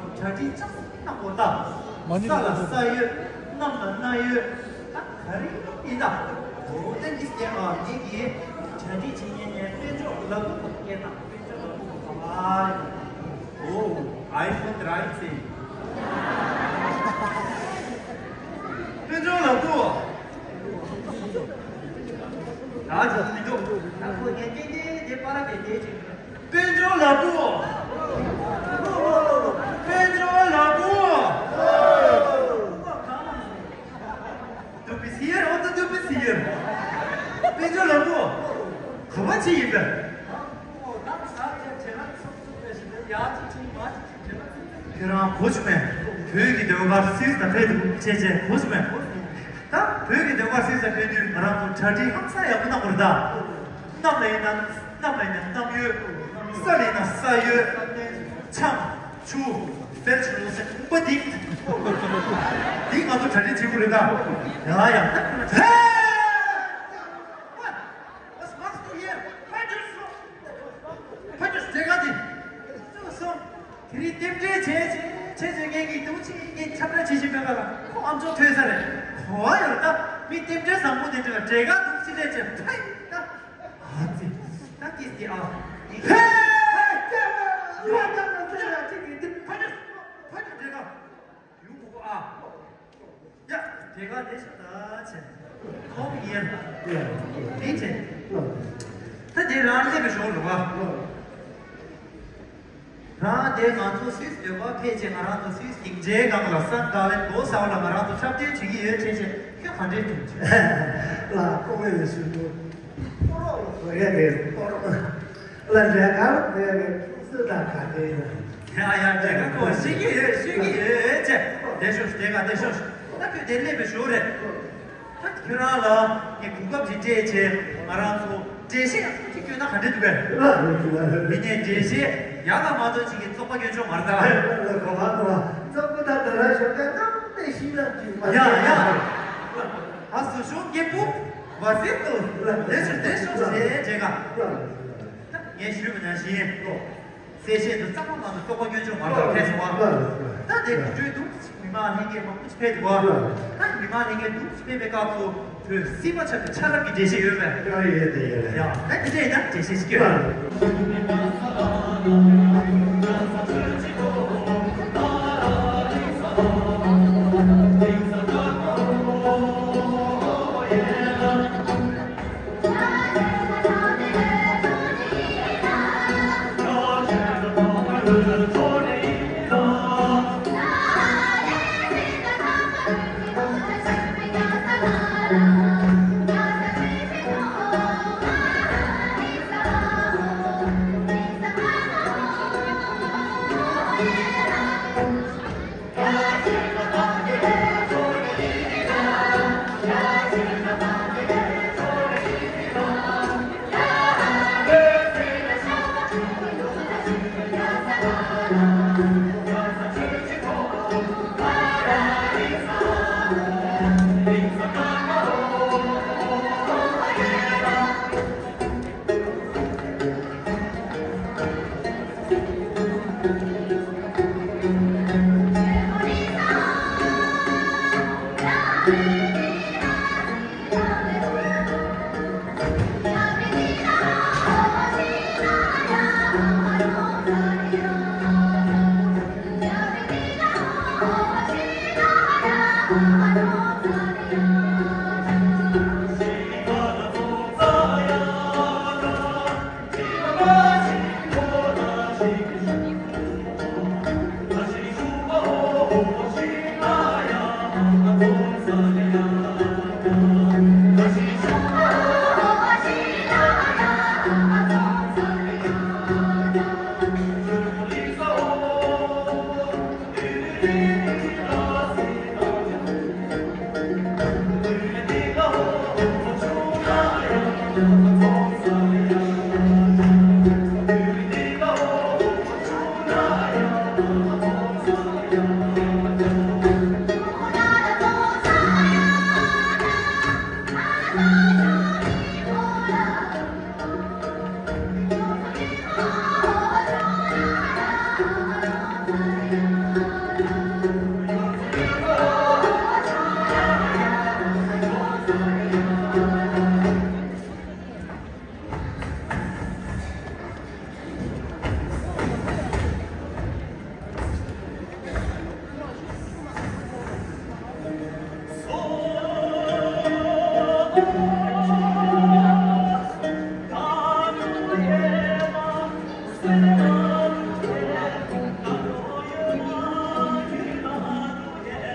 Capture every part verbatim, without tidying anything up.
གྲ་སྒྲིག་ཅག་གནང་དགོས་ད། མ་ཎི་ས་ལ་ས་ཡོད། གནམ་ལ་གནམ་ཡོད། ད་ག་རེ་ཡིན་ད། འོ་ད་འདི་ཟེར་ཨ། ངེད་ཀྱིས་གྲ་སྒྲིག་བྱེད་མཁན་ནས་དཔལ་འབྱོར་ལག་ཁུག་ཏུ་སྐྱེལ་དང་། དཔལ་འབྱོར་ལག་ཁུག་ཏུ་ག་བ། འོ་ཨའི་ཕོན་དྲ་ཡིན་ཟེར། དཔལ་འབྱོར་ལགས་སོ། ད་ཅི་མི་འདུག་ད་ཁོ་ངས་ཏན་ཏན་དེ་པ་ར་དེ་དེ་ཅིག་དཔལ་འབྱོར་ལགས་སོ། དཔལ་འབྱོར་ལགས་སོ། Do be here or do be here? དཔལ་འབྱོར་ལགས་སོ། ག་བ་ཅི་ཡིན་པས། ཁྱེད་རང་གོ་བྱུང་མེད། བོད་ཀྱི་ཟློས་གར་སིལ་དང་ཕེབས་འདུག་ཅེས་བྱས་གོ་བྱུང་མེད། ད་བོད་ཀྱི་ཟློས་གར་སིལ་དང་ཕེབས་དུས་ང་རང་ཚོ་གྲ་སྒྲིག་ཧང་སང་ཡག་པོ་གནང་དགོས་རེད་ད། གནམ་ལ་ཡིན་ན་གནམ་ལ་ཡིན་ན་གནམ་ཡོད། ས་ལ་ཡིན་ན་ས་ཡོད། ཆང་ཆུ། ཕལ་ཆེར་ལོ་སེ་ཁུག་པ་འདི། འདི་ང་ཚོ་གྲ་སྒྲིག་བྱེད་དགོས་རེད་ད། ཡ་ཡ། ཧེ། What's next to here? ཕ་གི་ཟེར་ག་དེ། ཅོ་སོང་། དེ་རིང་རྟེན་འབྲེལ་བྱས་བྱས་བྱས་བྱས་ངས་ཀྱི་འདུག་ཅིག་ངས་ཁྱབ་བསྒྲགས་བྱེད་བཞིན་པའི་སྐབས་ལ་ཁོ་ཨམ་ཅོག་ཐོས་ས་རེད། གོ་བ་ཡོད་ད། མི་རྟེན་འབྲེལ་བཟང་པོ་དེ་འདྲ་འབྲེལ་ག་འདུག་ཅི་རེད་ཅེས་ཕ་ཡི་ད། ཨ་ཙི། ད་ཀིས་དེ་ཨ། ཧེ། ཧེ། ཅེས་ཡ་ད་ན་ཚེ་ཡ་ཅིག་གི་དེ་ཕ་གི་ཕ་གི་འབྲེལ་ག་ཡུ་གོ་ཨ། ཡ། དེ་ག་དེ་ཤ་ད་ཆེ། ཁོང་ཡེར། དེ་ཆེ། ད་དེ་རང་སླེབས་པའི་ཞོར་རུ་བ། རང་དེ་ང་ཚོ་སུད་སི་འདོད་པ་ཕལ་ཆེར་ང་རང་ཚོ་སུད་སི་སྡིངས་ཆའི་སྒང་ལ་སན་ག་ལེན་མགོ་ཟ་བ་ལ་ང་རང་ཚོ་འཁྲབ་སྟོན་བྱེད་ཀྱི་ཡོད་ཆེ་ཆེ་ཁྱོད་ག་འདྲས་འདུག་ལ་ཀོ་མེ་ལ་ཞུ་འདུག་ལ་འདྲ་གར་མེད་པའི་སུ་དང་ག་འདྲས་ཡོད། ཡ་ཡ་འདྲ་གར་ཀོ་ཤེས་ཀྱི་ཡོད་ཤེས་ཀྱི་ཡོད་ཅེ། བསྡད་ཤོག་བསྡད་ག་བསྡད་ཤོག་ད་ཁྱོད་དེ་སླེབས་པའི་ཞོར་རེད། ད་ཁྱོད་རང་ལ་ངས་གོ་སྐབས་ཅིག་སྤྲད་བྱས་ང་རང་ཚོ་འགྲེལ་བཤད་ཡག་པོ་ཅིག་སྐྱོན་ན་ག་འདྲས་འདུག་གས། མི་ངས་འགྲེལ་བཤད་ཡག་ལ་མ་གཏོགས་ཅིག་གིས་བཙོག་པ་སྐྱོན་ཆོག་མ་རེད་ད། གོ་མ་གོ་བཙོག་པོ་ད་ད་ར་ཞོགས་ཀ་གཏམ་དེ་ཤིང་ལ་བཅུག་མ་ཡ་ཡ། ཨ་སུ་ཤོག་རྒད་པོ་བ་སེ་ཏོ་ལ་དེ་ཤོག་དེ་ཤོག་ཞེས་བྱས་ག་ད་ངས་ཞུས་པ་ནང་བཞིན། གསལ་བཤད་དུ་གཙང་མ་མ་གཏོགས་བཙོག་པ་སྐྱོན་ཆོག་མ་རེད་ད། ཕལ་ཆེ་བ། ད་དེ་གི་གྲོས་འདུག་མི་མང་ལྷན་རྒྱས་མང་པོ་ཕེབས་འདུག་བ། ད་མི་མང་ལྷན་རྒྱས་འདུག་ཕེབས་པའི་སྐབས་སུ་བོད་སྲིད་པ་ཆགས་པའི་ཆ་རབས་ཀྱི་འགྲེལ་བཤད་ཡོད་པས། ཡོད་ཡོད་དེ་ཡོད་རེད། ཡ་ད་དེ་འདྲས་ཡིན་ན་འགྲེལ་བཤད་ཞིག་སྐྱོན།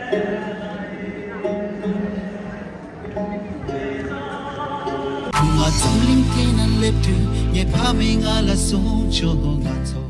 ང་འཛམ་གླིང་སྟེང་ན་སླེབས་དུས་ངའི་ཕ་མས་ང་ལ་གསུངས་བྱུང་། ང་ཚོ་